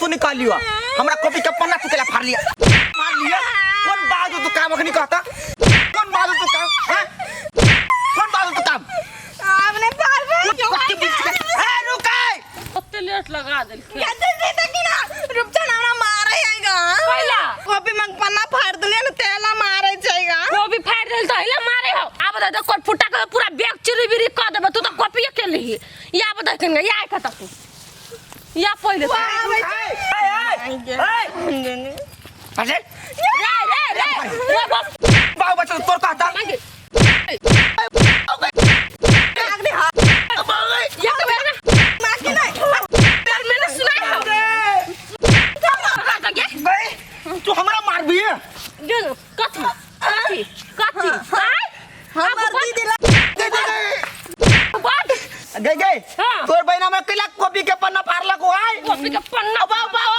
कथू नहीं कहलियो हमरा कॉपी के पन्ना तू केला फाड़ लिया मार लिया। कोन बात तू काम अखनी कहता? कोन बात तू काम, हैं? कोन बात तू काम? आपने पारबे। कथी बुझ के? ए रुकाय। ओते लेट लगा देलखिन। कहते थे कि ना रुपचन हमरा मारे आएगा। कैला? कॉपी में पन्ना फाड़ देलिए ना तेला मारे जाएगा। कॉपी फाड़ देल त हैला मारे हो। आब दे कोट फुटा के पूरा बैग चिरी बिरी क देबे। तू त कॉपी के लिही या बता केन या आइ खता तू या पहिले। ए ए अरे रे रे रे रे बाप। बाबू बच्चा तोर कहता। मांगे। अगले हाथ या तो मेरे मार के नहीं। यार मैंने सुना है गई तू हमरा मारबी? जो कथी कथी कथी आय? हमर दीदी ला दे दे दे। बात। गई गई। हाँ। तोर बहिना में कैला कॉपी के पन्ना फाड़लक हो आय? कॉपी के पन्ना बाबू बाबू।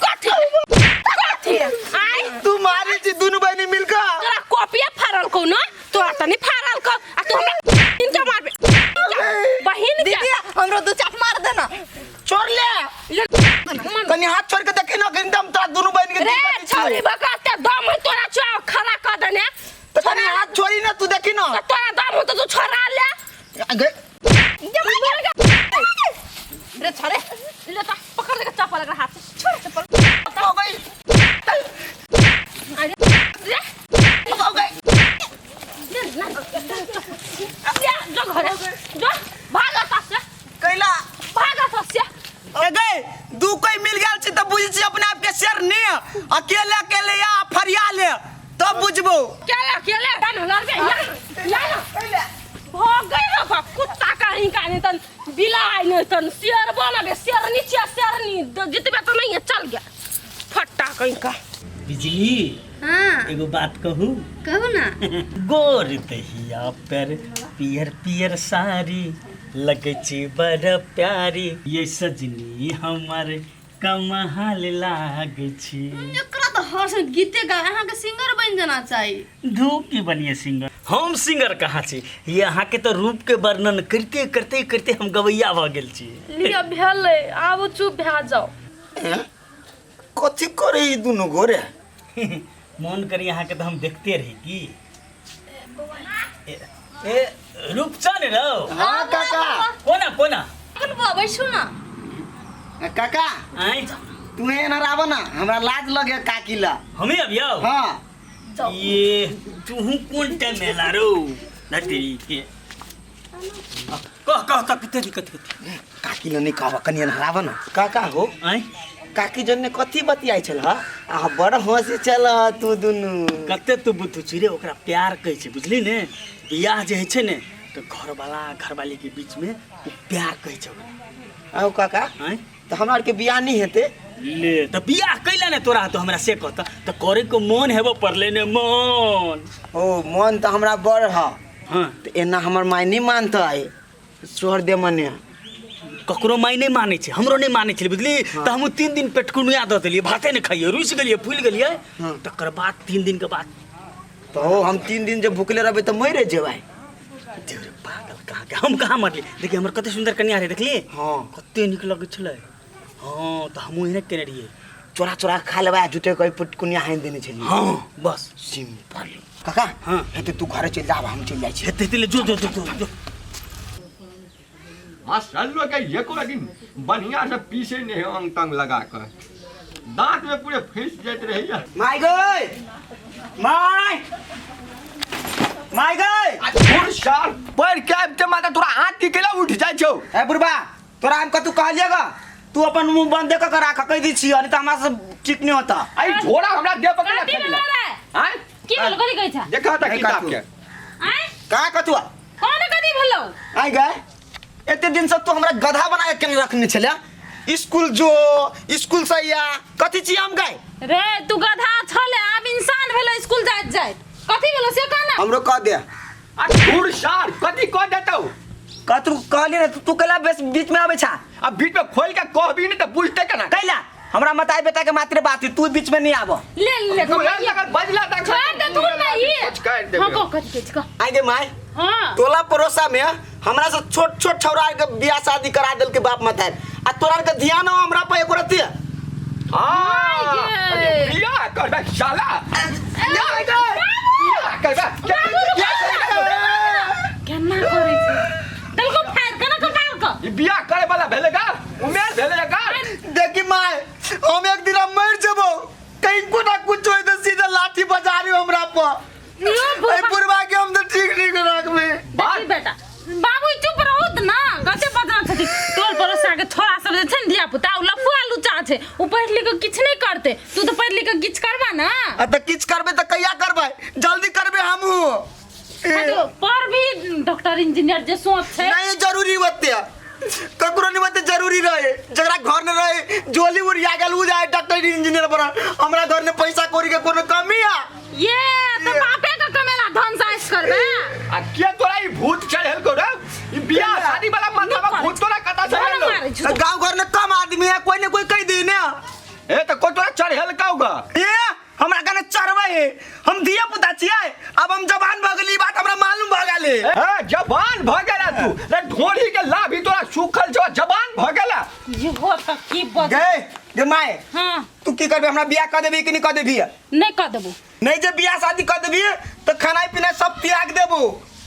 कथी कथी आय? तू मारी छी दुनू बहिनी मिलकर। तोरा कॉपिया फाड़ल को ना? तोरा त नहीं फाड़ल को आ तू हमरा इनका मारबे बहिन के। दीदी हमरो दू चाट मार देना। छोड़ ले। ये कनी हाथ छोड़ के देखी ना एकदम तोरा दुनू बहिन के रे दिक्कत छी। छौरी बकरा दम है तोरा छो खड़ा कर देने। तो कनी हाथ छोड़ी ना तू देखी ना। तो तोरा दम हो तो तू छोड़ा ले। गई। रे छोड़े ले तो पकड़ दे चप्पल एकरा हाथ से छोड़ चप्पल। हो गई। अरे रे हो गई। ले ना ले जो घरे जो भाग से। कैला? भाग से। ए गई दू कोई मिल गेल छी त बुझ छी अपने आप के शेरनी। अकेले अकेले या फरिया ले तब बुझबो। क्या अकेले डन लड़बे या या ना भोग गई हो बा कुत्ता कहीं का नहीं तन बिलाई नहीं तन शेर बनबे शेरनी छिया शेरनी जितबे तो नहीं है चल गया फट्टा कहीं का। बिजली। हाँ। एगो बात कहू? कहू ना। गोर दहिया पर पियर पियर साड़ी लगे छी बड़ प्यारी ये सजनी हमर कमाल लागे छी। एकरा तो हर समय गीते गावे, अहाँ के सिंगर बन जाना चाही। धूप की बनिए सिंगर? हम सिंगर कहाँ छी? ये अहाँ के तो रूप के वर्णन करते करते करते हम गवैया भ गेल छी। लिया भेलै, आब चुप भए जाओ। कथी करे ई दुनू गोरे? मन करी अहाँ के तो हम देखते रही की। ए रूपचन रौ। हाँ काका। कोना कोना? कोन बा बैसू ना। काका। आय। तू एना आब ना, हमरा लाज लगे काकी ला। हमें अबियौ? हाँ। ये तूहू कोन टाइम मेला रो नटेरी के। कह कह त कते दिक्कत कते। काकी ला नहीं कहब, कनी एना आब ना। काका हो। आय। काकी जन ने कथी बतियाई छल ह? आ बड़ हंसी छल तू दुनू। कते तू बुद्धू छी रे, ओकरा प्यार कहै छै बुझली ने। बियाह जे होइ छै ने तऽ घरवाला घरवाली के बीच में ओ प्यार कहै छै ओकरा। आओ काका। आँय? तऽ हमरा आरके बियाह नहीं हेतै। ले तऽ बियाह कैला ने तोरा तो हमरा से कहता तऽ करे के मन हेबो पड़ले ने मन। ओ मन तऽ हमरा बड़ ह। हाँ। तऽ एना हमर माय नहीं मानतै, सोहर दे मने। ककरो माय नहीं मानै छै, हमरो नहीं मानै छलै बुझली। हाँ। तऽ हमहूँ 3 दिन पेटकुनिया दऽ देलियै, भाते नहि खाइयै, रुसि गेलियै, फूलि गेलियै। हाँ। तकर बाद 3 दिन के बाद तो हो, हम 3 दिन जे भुखले रहबै तऽ मरि जेबै। देव रे पागल कहाँ के, हम कहाँ मरलियै? देखिए हमर कते सुंदर कन्या रहै, देखलियै? हाँ। कते नीक लगै छलै। हाँ तऽ हमहूँ एहने केने रहियै। चोरा चोरा खा लेबै आ झूठे कहि पेटकुनिया हानि देने छलियै। हाँ बस सिंपल। काका। हाँ। हेतै तू घरे चलि जा, आब हम चलि जाइ छी। हेतै हेतै ले जो जो जो जो जो। आ सल्लो के एको दिन बढ़िया से पीसे नहीं है अंग तंग लगा कर दांत में पूरे फंस जाते रहिए। माय गई my my गई। आ छोड़ साल पर के आबते माता तोरा हाथ की केला उठ जाय छौ। ए बुढ़बा तोरा हम कतू कहलिए गा तू अपन मुंह बंद क के राख कह दी छी, नहीं त हमरा से ठीक नहीं होता। आई झोरा हमरा दे पकड़ कथी भेलो रे? आय की भेलो? कथी कहै छ? देखा त नहीं किताब कथू। के। आय का कथुआ? कोन कथी भेलो? आय गए एते दिन से तू हमरा गधा बना के केने रखने छले? स्कूल जो स्कूल से या कथी छी हम गए? रे तू गधा छले आब इंसान भेलो स्कूल जाइत जाइत कथी भेलो से कह ना। हमरो कह दे। आ झूठ सार कथी कह देतौ? कतू कहली ने तू कैला बेस बीच में आबै छा? अब बीच में खोल के कहबी ने त बुझते केना? कैला हमरा मताई बेटा के मात्र बात है, तू बीच में नहीं आबो। ले ले तू लगल बजला त छोड़ दे तू नहीं। कुछ कर देबे। हां कह कथी कहै छी कह। आइ गे my. हां। टोला पड़ोसा में हमरा से छोट छोट छौड़ा के बियाह शादी करा देल के बाप मताई आ तोरा के ध्यान हो हमरा पर एको रत्ती? हाँ, गे। बियाह करबे साला, बियाह बियाह करबे, बियाह करबे। केना करै छै देलको फाड़ केना कपार क। ई बियाह करे वाला भेले का? उमेर भेले का? देखी माय, हम एक दिन मर जबो, कहीं को ना कुछ होय तो सीधा लाठी बजा रही हमरा पर। यो ए बुढ़वा के हम तो ठीक ठीक रखबे। देखी बेटा, बाबू चुप रहू त ना, कते बजना छथि टोल पड़ोसा के छोरा सब जे छै ने धिया पुता, उ लफुआ लुचा छै, उ पढ़ि लिख के किछु नहि करते। तू तऽ पढ़ि लिख के किछु करबा ना। आ त किछ करबे त कहिया करबै? जल्दी करबे हमहू। हेलो, पर भी डॉक्टर इंजीनियर जे सोच छै। नहीं जरूरी होते, ककरो नहीं होते जरूरी रहे। जकरा घर न रहे झोली उड़िया गेल उ जाए डॉक्टर इंजीनियर बना। हमरा घर में पैसा कौड़ी के कोनो कमी है? ये तो बापे के कमेला धन से ऐश करबे। आ के तोरा ई भूत चढ़ेल को रे? ई बियाह शादी वाला माथा में भूत तोरा कता चढ़ेल? मारै छौ। गांव घर में कम आदमी है, कोई ने कोई कह दे ना। ए त को तोरा चढ़ेल का? ए हमरा कने चढ़बै है, हम धिया पुता छियै, अब हम जवान भऽ गेली, बात हमरा मालूम भऽ गेलै। ए जवान भऽ गेला तू रे? ढोरी के लाभ ही तोरा सुखल छौ, जवान भऽ गेला। इहो तऽ की बज गे गे my, हाँ। तू की करबे? हमरा बियाह कऽ देबी कि नहीं कऽ देबी? नहि कऽ देबो। नहीं जे बियाह शादी कऽ देबी तऽ खाना पीना सब त्याग देबो।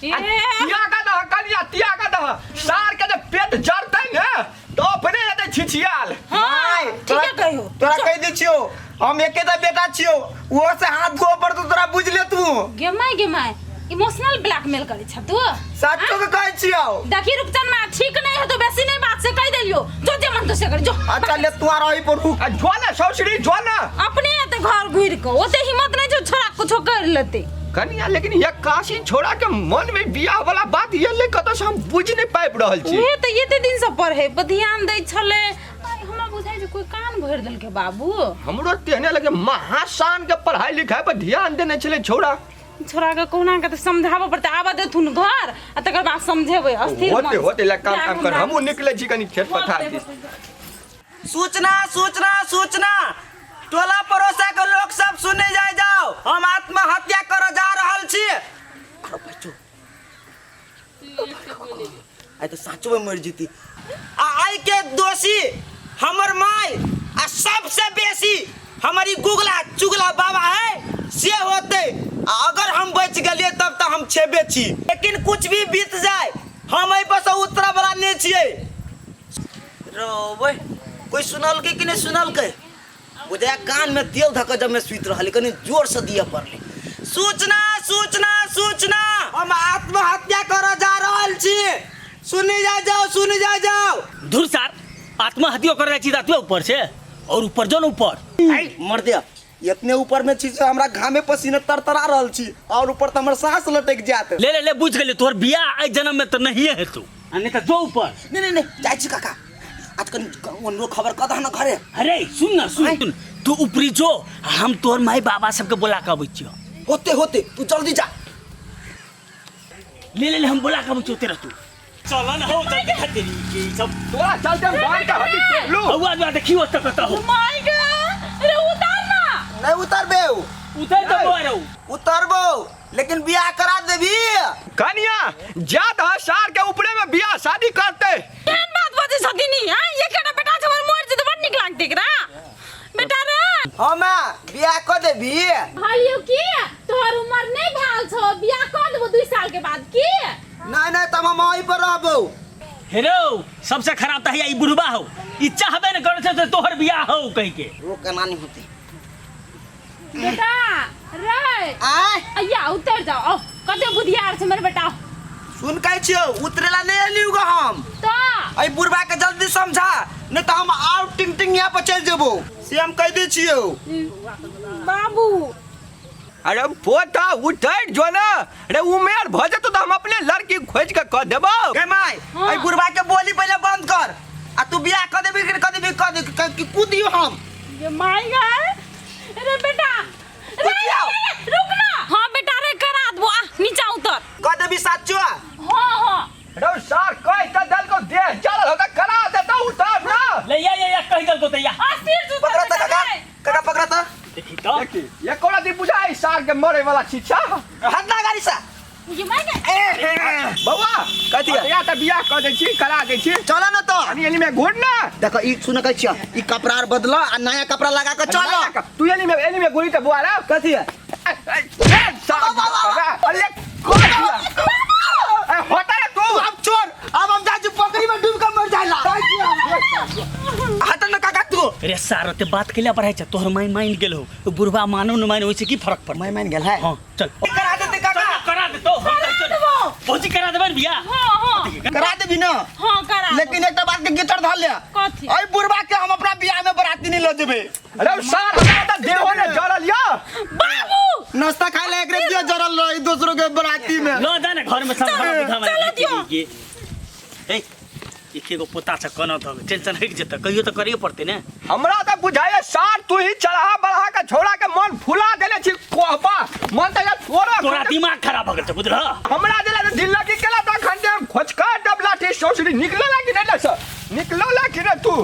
ए त्याग दह कनिया, त्याग दह। सार के जे पेट जरतै ने तो अपने हेतै छिछियाल। हाँ, ठीके कहियो। तोरा कहि दै छियौ, हम एकेटा बेटा छियौ, ओहो से हाथ धोअ पड़तौ तोरा, बुझ ले तू। गे my, गे my, emotional blackmail करै छ तू? साचो के कहै छियौ। देखी रुपचन मा, ठीक नहीं है तो बेसी नहीं बात से कह देलियो, जो जे मन तो से कर जो। अच्छा ले, तू आ रही पर रुक। आ जो ना सौसरी, जो ना। अपने एते घर घुर के ओते हिम्मत नहीं जो छोरा कुछो कर लेते। कनिया, लेकिन ये काशी छोड़ा के मन में बियाह वाला बात ये ले कतौ से हम बुझ नहीं पाबि रहल छी। उहे तऽ एते दिन से पढ़े पर ध्यान दै छलै। आइ हमरा बुझाइ छै कोई कान भरि देलकै बाबू। हमरो तेहने लगे, महाशान के पढ़ाई लिखाई पर ध्यान देने छलै छोड़ा। छोरा के कहुना के तऽ समझाबऽ पड़तै, आबऽ देथुन घर आ तकर बाद समझेबै अस्थिर होते मन से। होते ले काम काम कर, हमहूँ निकले छी कनी खेत पथार दिस। सूचना सूचना सूचना, टोला पड़ोसा के लोग सब सुने जाय जाओ, हम आत्महत्या कर जा रहल छी। अरे बच्चो, आइ तऽ साचो में मर जीती। आ आइ के दोषी हमर माय आ सबसे बेसी हमर ई गुगला चुगला बाबा है से होते। आ अगर हम बच गेलिए तब तऽ हम छेबे छी, लेकिन कुछ भी बीत जाए हम एहि पर से उतरऽ वाला नहीं छियै। रोबै कोई सुनलकै कि नहीं सुनलकै? बुझाया कान में तेल धऽ कऽ जब मैं सुति रहली, कनी जोर से दिअ पड़लै। सूचना सूचना सूचना, हम आत्महत्या करऽ जा रहल छी, सुनि जा जाओ, सुनि जा जाओ। धुर सार, आत्महत्या कर जाइ छी तऽ ऊपर से और ऊपर जो न ऊपर। आई मर दे, इतने ऊपर में छी से हमरा घामे पसीने तरतरा रहल छी और ऊपर तऽ हमर सांस लटकि जायत। ले ले ले, बुझ गेली, तोहर बियाह एहि जन्म में तऽ नहिए हेतौ, आ नहीं तऽ जो ऊपर। नहीं नहीं नहीं, जाइ छी काका, आज कनी ओनरो खबर कऽ दह न घरे। अरे सुन ना, सुन सुन, तू ऊपरी जो, हम तोहर माई बाबा सबके बोला के अबै छियौ। होते होते, तू जल्दी जा। ले ले ले, हम बोला के अबै छियौ तेरा, तू चल न हो जल्दी, खतेरी के ई सब। तोरा चलते हम बांध के हड्डी तोड़ लू। हौआ जुआ देखियो ओतऽ कतऽ हो। My गे, अरे उतार ना। नहीं उतरबे। उतर तो बोरो। उतरबो, लेकिन बियाह करा देबी। कनिया जा दह सार के ऊपरे में बियाह शादी करते। केहन बात बजै छथिन ई, हाँ? एकेटा बेटा छै हमर, मरि जेतै बड़ नीक लागतै एकरा बेटा रे। हाँ माँ, बियाह कऽ देबी। भाइयो की तोहर उमर नहीं भेल छौ, बियाह कऽ देबो 2 साल के बाद की? नहीं नहीं, तब हम वहीं पर रहबो। हेरो सबसे खराब तऽ हैया ई बुढ़बा हो, ई चाहबे ने करै छै तऽ तोहर बियाह हो कहि के। वो केना नहीं होते। बेटा रे आय अय्या उतर जाओ, आओ कते बुधियार छै हमर बेटा। सुन कहै छियौ, उतरेला नहीं एलियौ ग हम। तऽ एहि बुढ़बा के जल्दी समझा, नहीं तऽ हम आउ टिंग टिंग यहाँ पर चलि जेबो, से हम कहि दै छियौ। बाबू अरे पोता उठै जो ना रे, उमेर भऽ जेतौ तऽ हम अपने लड़की खोजि के कऽ देबौ। गे माय, एहि बुढ़बा के बोली पहिले बंद कर, आ तू बियाह कऽ देबी कि कऽ देबी? कऽ दे कि कूदियो हम। ये my गे, रे बेटा रे, कूदियो। रे, रे, रुक ना। हाँ बेटा रे, करा देबो, आ नीचा उतर। कऽ देबी साचो? हाँ हाँ। रौ सार कहि तऽ देलकौ, देह जरल हो तऽ करा देतौ, उतर ना। ले या या या कहि देलकौ तऽ या। अस्थिर से उतर पकड़ा तऽ बेटा काका, रे। काका पकड़ा तऽ। देखी तऽ। देखी एको राति बुझाइ सार के मरे वाला शिक्षा। हट ना गाड़ी से। ये माय गए बौआ कथी है? या त बियाह कऽ दै छी करा दै छी चल न तो अनि एनी में घुर ना देखो ई सुन कहै छियै ई कपड़ा आर बदल आ नया कपड़ा लगा के चल तू एनी में एनी में घुरी त बुआ रे कथी है ए साहब अरे कौन ए होता रे तू अब छोड़ अब हम जाजू पोखरी में डूब के मर जाइला हट न काका तू रे सारो ते बात केला पर है छै तोहर माइन माइन गेल हो ओ बुढ़वा मानो न माइन ओइसे की फरक पड़तै मैं मान गेल है हां चल करा देते काका करा दे तो हम चल भौजी करा देबै ने बियाह हां हां करा देबी ना हां करा लेकिन एकटा बात के गिटर धर ले कथी? अई बुढ़वा के हम अपना बियाह में बराती नहीं ल जेबे अरे सार हमरा त देहो ने जरल या बाबू नाश्ता खाए ला एकरे दिया जरल रही दूसरों के बराती में ल जा ने घर में सब घर बुझा चलो दियो। ए एके गो पोता छ कनत हो टेंशन हटि जेतै कहियो तऽ करैए पड़तै ने हमरा त बुझाए सार तू ही चढ़ा बढ़ा के छोड़ा के मन फुला देले छी कोहबा मन त तोरा तोरा दिमाग खराब भऽ गेल छ बुझलह हमरा देला त दिल लगी केला त खन दे खोचका डब लाठी सोसरी निकलला कि नहीं सर निकलला कि नहीं तू